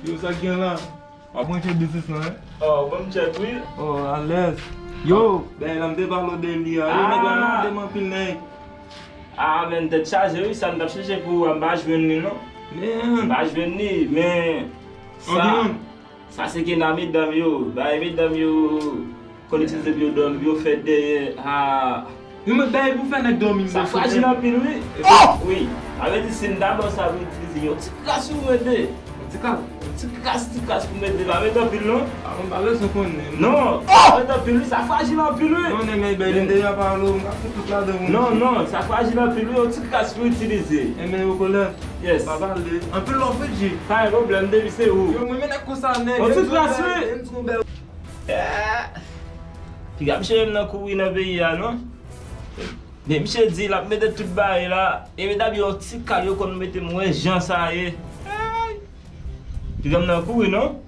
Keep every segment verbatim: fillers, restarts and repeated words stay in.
Yo, sa k gen la? W ap manje biznis lan, wi? Oh, ban m tchèk, wi. Oh, alèz. Yo, bèy la, m te pale w de li a. Yo, nèg la mande m anpil, nèg. Ah, men tèt chaje, wi, sa m t ap chèche pou ou a, m pa jwenn li, non. Men. M pa jwenn li, men sa, sa se kena medam yo. Bay medam yo konn itilize pou yo dòmi, pou yo fè dèyè. Ah. Yo mèt bay pou fè nèg dòmi. Sa frajil anpil, wi. Wi. Sa vle di, si m ta ba w sa pou itilize, yon ti kras wi, mwen de. Yon ti kras? Yon ti kras, ti kras pou mete, pa mete anpil non. Ah, m pa bezwen konnen. Non, pa mete anpil wi, sa frajil anpil wi. Non, nèg la bay li deja pa lo, m ka fout tout ladan moun. Non, non, sa frajil anpil wi, yon ti kras pou itilize. Enben yo kolè. Yes. Pa pale. Anpil love wi, G. Pa gen pwoblèm, depi se ou. Yo, mwen men nèg konsa, nèg. Yon ti kras wi. Piga m cheri m nan kouri nan peyi a, non. Men misye di l ap mete tout bagay la. E medam yo ti kal yo konn mete m wè jan sa ye. Ay! Piga m nan kouri non.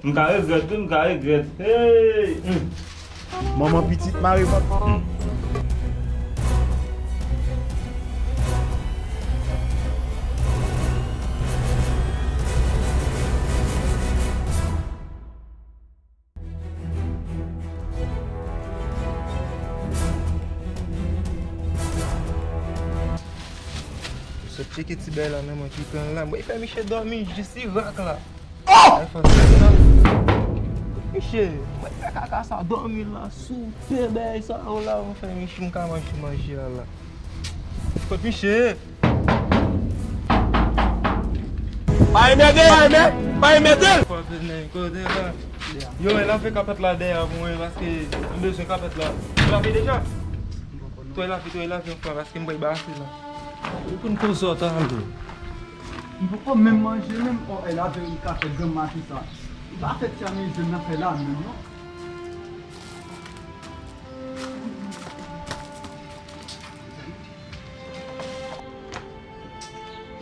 M ka regrèt wi, m ka regrèt. Hey! Hmm. Manman pitit mare vant. Hmm. Sot tcheke ti bèy la nan men ki pran la. Mwen fè miche dòmi jis li rak la. Ay fò sa. Miche, mwen fè kaka sa dòmi la sou pye bèy sa yo la, mwen fè miche m ka manje manje a la. Kot miche? Pa enmède, pa enmè-, pa enmède l. Kote la? Yo, e lave kapèt la dèyè pou mwen, paske m bezwen kapèt la. Ou lave deja? Tou e lave, tou e lave ankò, paske m pral base la. Ou konn koze w ta ale. M poko menm manje menm. O, e lave yon kapèt granm maten sa. Li pa fè ti amize m nan fè la menm, non.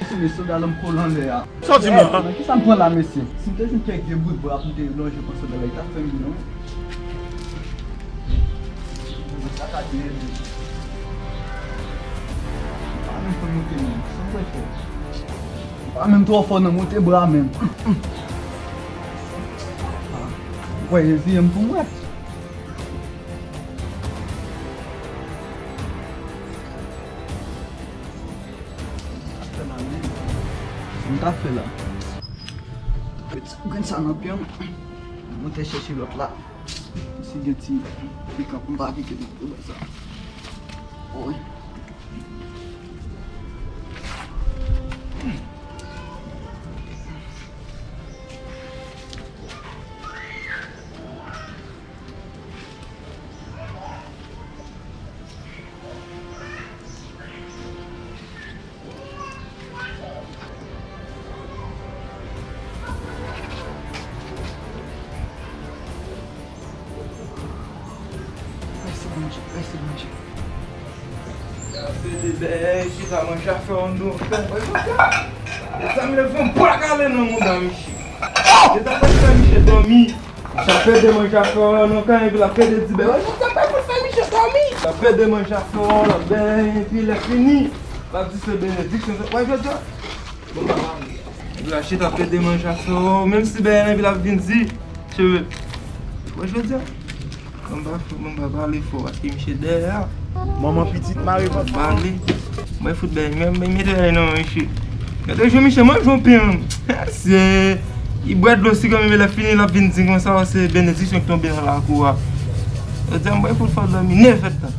Mesye, mesye, sòlda lan m kole anlè a. Sa w di m la? Nan kisa m pran la, mesye? Si m te jwenn kèk de bout bra pou m te lonje pran sòlda la, li t ap fè m byen, wi. Sa ka te rele. M pa menm konn monte, non. Sa m pral fè? M pa menm twò fò nan monte bra menm. Mwen reziye m pou m wè. Sa m ta fè la? Met ti grenn sa nan pye m. Mwen te chèche lòt la. Si gen ti pikan pou m pa pike nan pye sa. Oy. Mèsi Bondye, mèsi Bondye. Gade de bèy, chita manje afè w nan do. Mezanmi, leve yon bwa kale nan mouda misye. Yo ta pral fè misye dòmi. Misye ap pede manje afè w nan kay, epi l ap pede di bèy. Wè, misye ap pede fè misye dòmi. L ap pede manje afè w nan bèy, epi lè fini, l ap di se benediksyon. Wè, jodi a. Bon, papa. Epi l ap chita ap pede manje afè w, menm si bèy nan, epi l ap vin di, cheve. Wè, jodi a. Bon, m pa fou, bon, m pa pale fò, paske misye dèyè a. Manman pitit mare vant. Pale. Mwen fout bèy, men, men, mete bèy nan men misye. Gade jou misye, mwen jou pen. Se, li bwè dlo sigaw, men lè fini, l ap vin di konsa, se benediksyon ki tonbe nan lakou a. Yo di, mwen fout fò dòmi, nèf èdtan.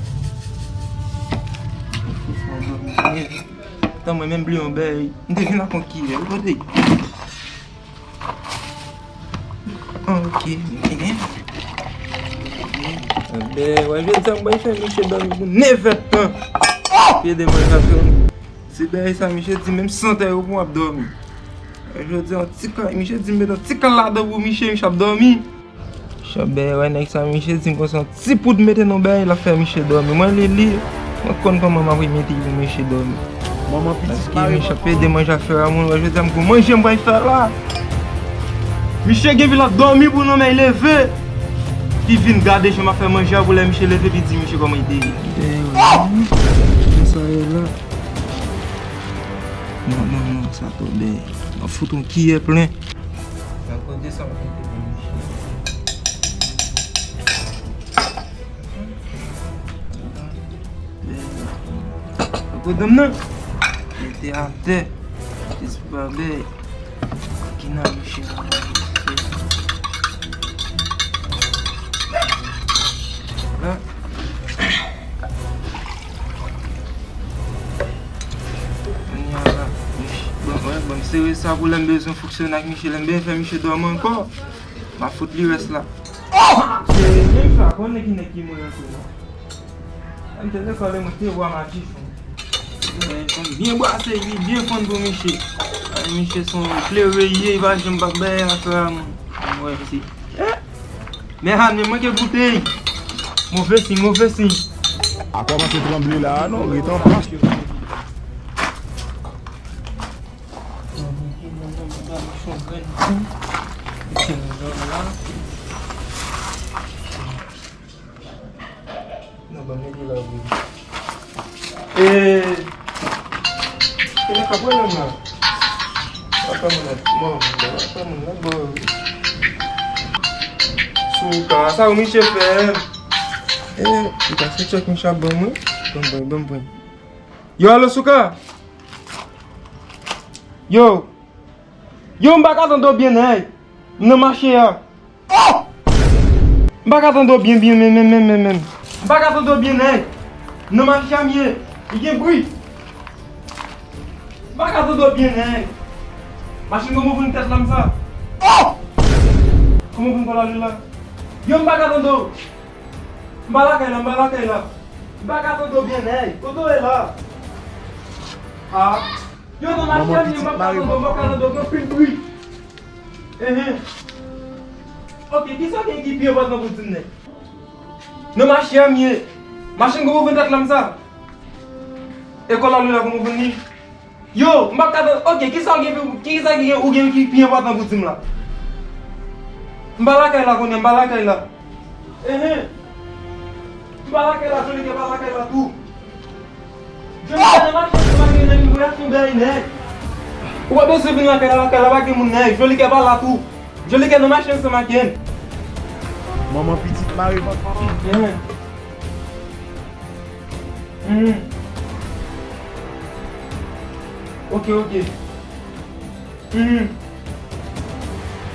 Mwen fout fò dòmi, nèf èdtan. Tan mwen menm bliye yon bèy. M te vin ak yon kiyè, ou kote? Ok, men. Ebyen, wè, jodi a m pral fè misye dòmi pou nèf èdtan. Pede mwen ka fè yon ti bèy sa, misye di menm santè yo pou w ap dòmi. Wè, jodi a, yon ti kan, misye di m met yon ti kan ladan pou misye, misye ap dòmi. Chabè, wè, nèg sa, misye di m konsa, yon ti poud mete nan bèy, l ap fè misye dòmi. Mwen, li, li, mwen konn kòman m ap remete pou misye dòmi. Manman pitit mare vant. Paske misye ap pede manje afè a moun, wè, jodi a m gon manje m pral fè la. Misye gen vin ap dòmi pou nan men leve. Ki vin gade jan m ap fè manje a pou lè misye leve, li di misye kòman li te ye. Dèyè, wè. Konsa ye la. Non, non, non, sa twò bèy. M ap fout yon kiyè plen. Bon, desann mete pou mwen. Pran dam nan. Mete atè. Jis pa bay. Ki nan mouche la. La. Kounye a la, Mich-, bon, wè, bon, m sere sa pou lè m bezwen fonksyone ak Miche, lè m bezwen fè Miche dòmi ankò, m a fout li rès la. Se menm sa, konnen ki nèg ki mwen rantre la. M te lekòl e mwen te wa mati fon. Fon byen bwase, li byen fon pou Miche. Ay, Miche se yon klere ye, li pa janm pa bay afè a, mwen. Mwen, se. Eh! Men Ann, men manke goute. Move siy, move siy. A kòmanse tranble la a non, ret an plas. Non, ban m mete la pou. E, e nan kap wè menm la. Apa moun la, bon, bon, apa moun la, bon. Souka, sa ou Miche fè? E, Souka, se tchèk Miche ap ban mwen. Ban m pran, ban m pran. Yo, alo, Souka. Yo. Yo, m pa ka tande w byen, nèg. M nan mache a. M pa ka tande w byen, byen, menm, menm, menm, menm, menm. M pa ka tande w byen, nèg. M nan mache a m ye. Li gen bri. M pa ka tande w byen, nèg. Machin kòman vin tèt la, m sa. Kòman vin kò la, la? Yo, m pa ka tande w. M pa lakay la, m pa lakay la. M pa ka tande w byen, nèg. Kote w ye la? Ah. Yo, nan mache a m ye, m pa ka tande w, m pa ka tande w, gen anpil bri. Enhen. Ok, kisa gen ki pi enpòtan pou di m, nèg? Nan mache a m ye. Machin kòman vin tèt la, m sa. E kò la, la, kòman vin li? Yo, m pa ka tande. Ok, kisa w gen pou, kisa ki gen, ou gen ki pi enpòtan pou di m la? M pa lakay la kounye a, m pa lakay la. Enhen. M pa lakay la, Jolikè pa lakay la tou. Jolikè nan mache ansanm ak nèg, m voye ak yon bèy nèg. Ou pa bezwen vin lakay la, lakay la pa gen moun nèg. Jolikè pa la tou. Jolikè nan mache ansanm ak nèg. Manman pitit mare vant. Enhen. Hmm. Ok, ok. Hmm.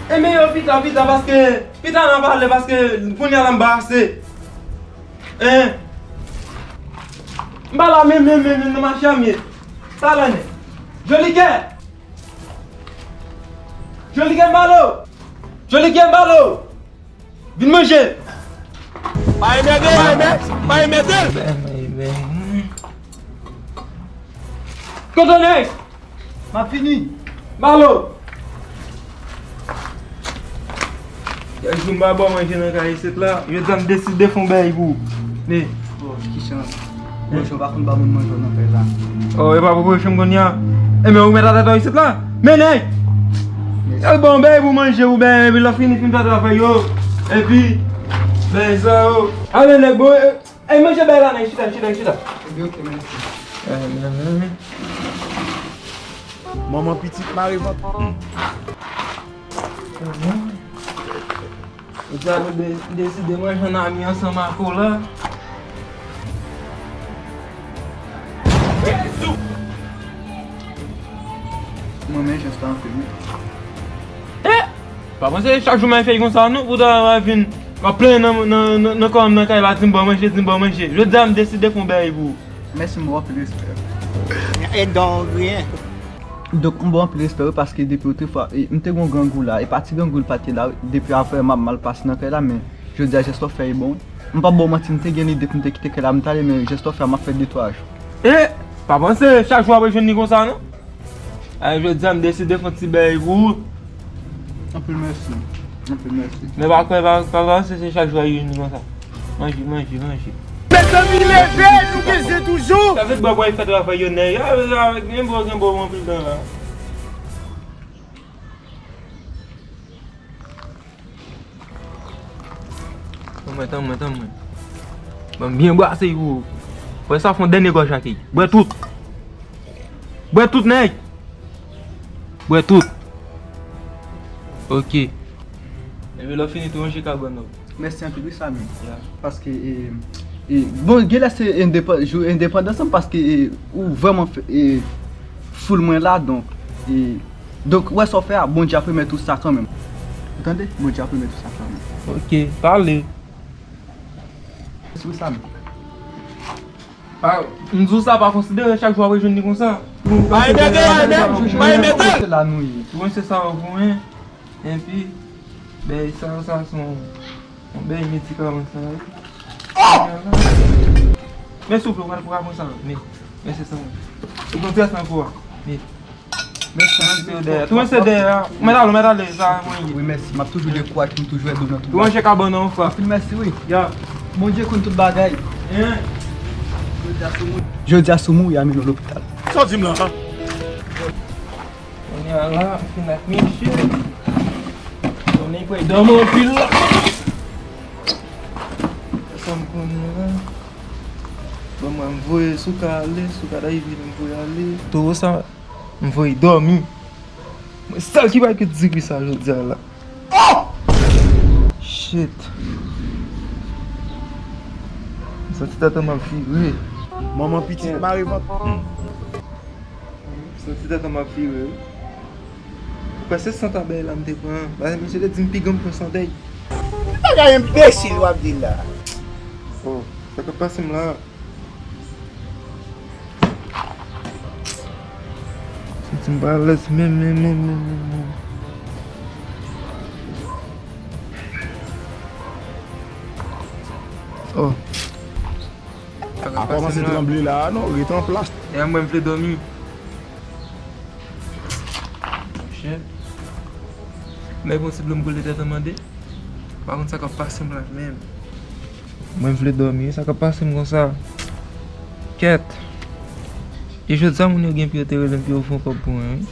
Enben yo pita, pita, paske, pita n a pale, paske kounye a la m pa ase. Hein? M pa la menm, menm, menm, menm, nan mache a m ye. Talè nèg. Jolikè! Jolikè, m ba lo! Jolikè, m ba lo! Vin manje! Pa enmède, pa enmè-, pa enmède! Kote nèg? M ap fini. Ba lo! Kèk jou m pa ba w manje nan kay isit la, jodi a m deside fè yon bagay pou ou. Men. Oh, ki chans. Pwochen w pa konn ba moun manje nan kay la. Oh, e pa pou pwochen m konn ya. Enben, ou mèt atè w isit la. Men nèg! Mèsi. Yo ba w yon bagay pou manje ou, ben, epi lè w fini fin fè travay yo. Epi, ben, sa yo. Ale nèg, bon, e, e manje bagay la, nèg, chita, chita, chita. Ebyen, ok, mèsi. Eh, men, men, men. Manman pitit mare vant. Ou sa de-, deside manje nan mi ansanm ak ou la. Mwen men jès la anpil wi. Eh! Pa panse chak jou mwen fè konsa non, pou ta va vin, va plenyen nan, nan, nan, nan kò m nan kay la, di m ban manje, di m ban manje. Jodi a m deside fè yon bagay pou ou. Mèsi, m ba w anpil respè. E don rien. Donk, m ba w anpil respè wi, paske depi otrefwa, e, m te gon grangou la, e pa ti grangou l pa te la wi, depi aprè m ap mal pase nan kay la, men jodi a jès w ap fè e bon wi. M p ap ba w manti, m te gen lide pou m te kite kay la, m t ale, men jès w ap fè a, m ap fè de twa jou. E, pa panse chak jou w ap jwenn li konsa non. Ay, jodi a m deside fè yon ti bagay pou ou. Anpil mèsi. Anpil mèsi. Men pa kwè, pa, pa panse se chak jou a vini konsa. Manje, manje, manje. Mezanmi, leve, nou gen zen toujou. Sa vle di bò bò fè travay yo nèg. A, a, gen bò, gen bò anpil dan la. Tann mwen, tann mwen, tann mwen. Ban m byen bwase pou ou. Wè sa fè yon dènye gòj ak li. Bwè tout. Bwè tout, nèg. Bwè tout. Ok. Epi lè w fini tou, ranje kabann ou. Mèsi anpil wi Samy. Ya. Paske, e, e, bon, genlè se endepan-, jou endepandans lan, paske, e, ou vrèman fè, e, foul mwen la, donk, e, donk, wè sa w fè a, Bondye ap remèt ou sa kanmenm. Ou tande? Bondye ap remèt ou sa kanmenm. Ok, pale. Mèsi wi Samy. Pa, m di w sa, pa konsidere chak jou w ap rejwenn li konsa. Bay mèt la, bay mèt la. Ou konn se sa w ap goumen. Enpi, bèy sa, sa se yon, yon bèy medikaman sa wi. Men souple, ou pral pran konsa. Men, men se sa. Ou konn tès nan kou a. Men. Mèsi. Tou mwen se dèyè. Ou mèt ale, ou mèt ale, sa mwen ye. Wi, mèsi. M ap toujou gen kouraj pou m toujou ede w nan tout bagay. Tou ranje kabann nan, frè. Anpil mèsi, wi. Ya. Bondye konn tout bagay. Hein? Jodi a si w mouri, yo mennen w lopital. Sa w di m la, a? Kounye a la, m fin ak misye. Konnen pral dòmi anpil la. Sa m konnen la. Bon, mwen, m voye, si w ka ale, si w ka rive, m voye ale. Towo sa, m voye dòmi. Mwen sèl ki pa ret diri sa jodi a la. Oh! Shit. M santi tèt an m ap vire. Manman pitit mare vant. M santi tèt an m ap vire wi. Ou kwè se sant abèy la m te pran? Bagay misye te di m piga m pran sant abèy. Bagay enbesil w ap di la. Oh, sa k ap pase m la? Santi m pa alèz menm, menm, menm, menm, menm, menm. Oh. A kòmanse tranble la, non, rete an plas. E a mwen m vle dòmi. Monchè. Lè gon ti dlo m kole tèt an mande. Pa konn sa k ap pase m la menm. Mwen vle dòmi, sa k ap pase m konsa? Kèt. E jodi a moun yo gen pou yo te rele m pou yo fè yon kòb pou mwen, wi.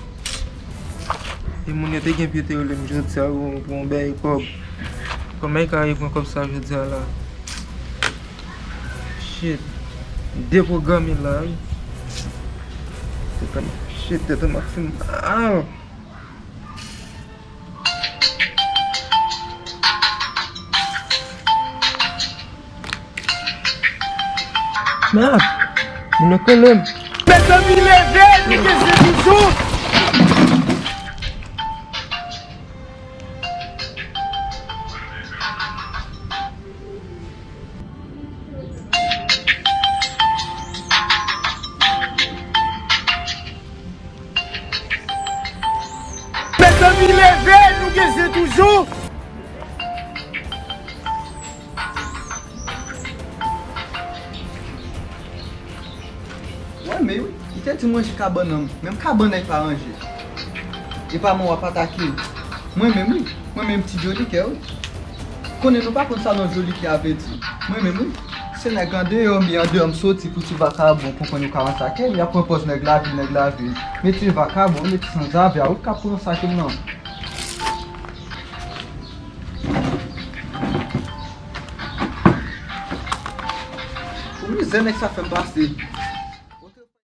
E moun yo te gen pou yo te rele m jodi a pou, pou yon bèy kòb. Kòman yo ka al pran kòb sa jodi a la? Shit. Deprograme la, wi. Tèt an, shit, tèt an ap fè m mal. Mèt, moun nan konnen m. Mezanmi, leve, nou gen Jezi toujou. Mezanmi, leve, nou gen zen toujou. Mwen menm, li te di m ranje kabann nan, menm kabann nan li pa ranje. Epa mwen w ap atake m. Mwen menm wi, mwen menm ti Jolikè wi. Konnen nou pa konn sa non Jolikè a vle di. Mwen menm wi, se nèg andeyò m ye, andeyò m soti pou ti vakabon konprann yo ka ransake m, y ap pran pòz nèg lavil, nèg lavil. Men ti vakabon, men ti sanzave a wi k ap ransake m nan. Pou mizè nèg sa fè m pase.